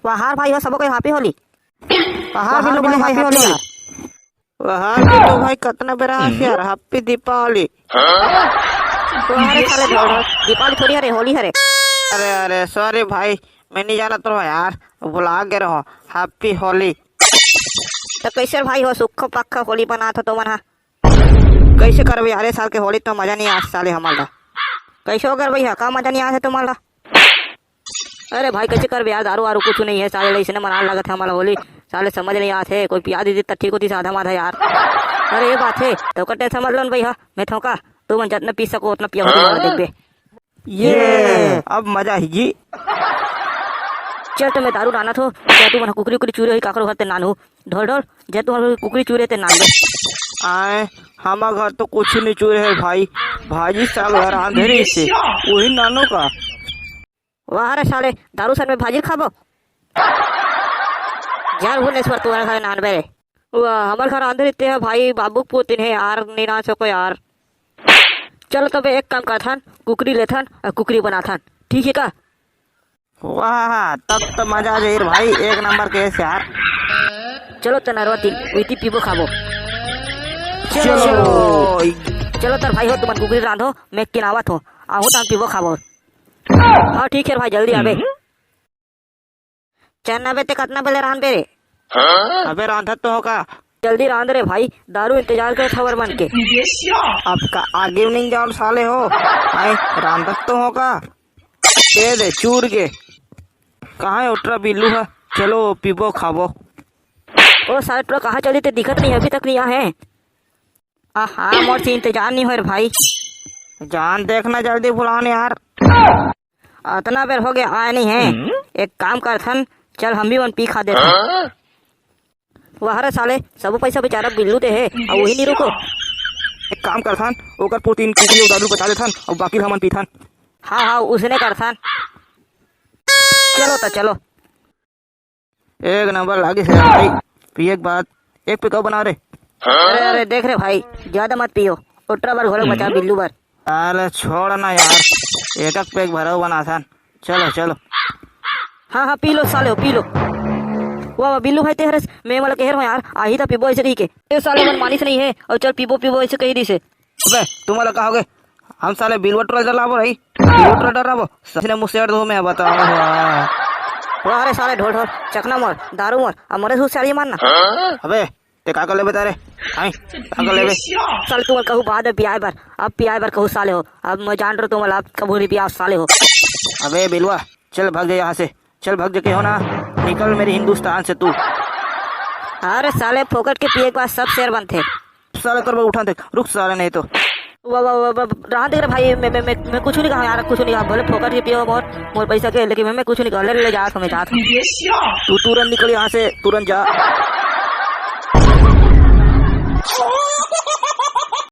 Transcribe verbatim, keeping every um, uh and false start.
वाह भाई हो, सबो कोई happy होली। वाह बिल्लू भाई, happy होली यार। वाह बिल्लू भाई, कतना बेरा हस यार, happy दीपावली। वाह रे साले ढोल, दीपावली थोड़ी हरे, होली हरे। अरे अरे sorry भाई, मैं नहीं जानत रहो यार, भुला गे रहो। Happy होली। तो कैसे भाई हो, सुख पक्का होली मनात हो तुमन हा? कैसे करबे यार, ए साल के होली तो मजा नहीं आस साले हमन ला। कैसे हो गए भैया, का मजा नहीं आस है तुम्हारा? अरे भाई, कैसे करबे यार, दारू वारू कुछ नहीं है साले, इसने मनान लगत है हमारा होली। साले समझ नहीं आत है, कोई पिया दीदी त ठीक होती साधा माधा यार। अरे ये बात है, तो का tension मत लो न भैया, मैं थोका, तुमन जितना पी सको उतना पिया होती वाला देखबे। ये अब मजा ही जी। चल तो मैं दारू लानत हो, क्या तू मन कुकरी उकरी चूरे होई काकरो घर ते नानू। ढोल ढोल, जे तू मन कुकरी चूरे ते नान दे। आए, हमार घर तो कुछ नहीं चूरे है भाई, भाजी साग रांधे रही से, वही नानो का। वाह रे साले, दारू सन में भाजी खाबो? जर भुवनेश्वर, तुम्हारे घर नानबे रे। वाह, हमर घर आंधे रहते है भाई, बाबू के पुतिन है यार, नहीं ना सको यार। चलो तबे एक काम करथन, कुकरी लेथन और कुकरी बनाथन, ठीक है का? वाह, तब तो मजा आ जाई रे भाई, एक नंबर के यार। चलो तो नरवा तीन, उइती पीबो खाबो। चलो। चलो तर भाई हो, तुमन कुकरी रांधो, मैं किनावत हो, आहू तहन पीबो खाबो। हाँ ठीक है भाई, जल्दी आबे। चल ना बे, ते कतना बेले रांधबे रे? अबे रांधत तो हो का? जल्दी रांध रे भाई, दारू इंतजार करत हवर मन के। अब का आगे नहीं जाओ साले हो, आए रांधत तो हो का? दे दे चूर के। कहाँ है ओटरा बिल्लू है? चलो पीबो खाबो। ओ साले टोरा कहाँ चली, ते दिखत नहीं, अभी तक नहीं आ है। आहा, मोर से इंतजार नहीं हो रे भाई। जान देखना, जल्दी बुलाओ न यार। अतना बेर हो गया, आया नहीं है। एक काम करथन, चल हम भी मन पी खा देथन। वाह रे साले, सबो पैसा बेचारा बिल्लू दे हे, अउ वही नहीं रुको। एक काम करथन, ओकर पुरतीन कुकरी अउ दारू बचा लेथन, अउ बाकी हमन पीथन। हाँ हाँ, उसने करथन। चलो तो चलो। एक नंबर लागिस हे भाई, पिए के बाद एक पिकअप बना रे। अरे अरे, देख रे भाई, ज्यादा मत पियो, ओटरा बर घोलक बचा, बिल्लू बर। अरे छोड़ ना यार, एक एक पैक भरव बनाथन। चलो चलो। हाँ हाँ, पी लो साले हो, पी लो। वाह वाह, बिल्लू भाई ते हरस, मैं मला कहे रहो यार, आही त पीबो ऐसे कही के। ए साले मन मानिस नहीं है, और चल पीबो पीबो ऐसे कही दिसे। अबे तुम मला कहोगे, हम साले बिलवा टोला डर लाबो रही, बिलवा टोला डर लाबो। सच ने मुझसे डर दो, मैं बताओ। वाह रे साले ढोल ढोल, चकना मोर, दारू मोर, अब मरे से होशियारी मारना। अबे ते का कर लेबे तारे? हैं? का कर लेबे? साले तुमन कहू बाद में पियाए बर, अब पियाए बर कहू साले हो। अब मैं जान रहो तुमन, अब कभू नहीं पिया साले हो। अबे बिलवा, चल भाग जा यहाँ से, चल भाग जा के हो ना, निकल मेरे हिंदुस्तान से तू। अरे साले, फोकट के पिए के बाद सब शेर बनते। साले कर उठा दे, रुक साले, नहीं तो। वाह वाह वाह वाह, राहन दे रे भाई, मैं मैं मैं मैं कुछ नहीं कहा यार, कुछ नहीं कहा। भले फोकट के पियो मोर मोर पैसा के, लेकिन मैं मैं कुछ नहीं कहा। ले ले, जा तो मैं जात हूँ। तू तुरंत निकल यहाँ से, तुरंत जा।